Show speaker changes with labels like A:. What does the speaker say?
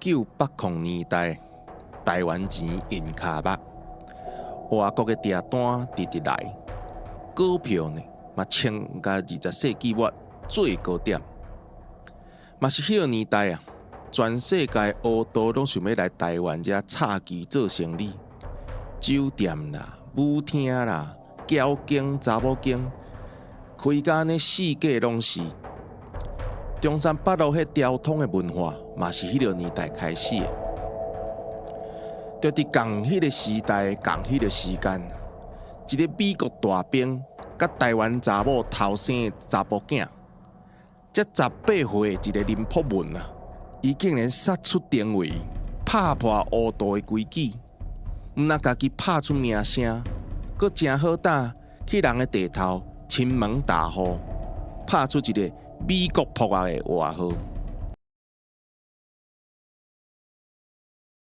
A: 1980年代，台灣錢印跤目，外國的訂單直直來，股票呢嘛衝共20世紀末最高點。嘛是彼个年代啊，全世界烏道攏想欲來台灣遮插旗做生理，酒店啦、舞廳啦、僑間、查某間，開甲按呢四界攏是。中山北路彼條通的文化，嘛是彼个年代開始的。就佇仝彼个時代、仝彼个時間，一個美國大兵佮台灣查某偷生的查埔囝，才18歲一个林柏文啊，伊竟然殺出重圍，拍破烏道的規矩，毋但家己拍出名聲，閣誠好膽去人的地頭親門踏戶，拍出一个美國僕仔的外號。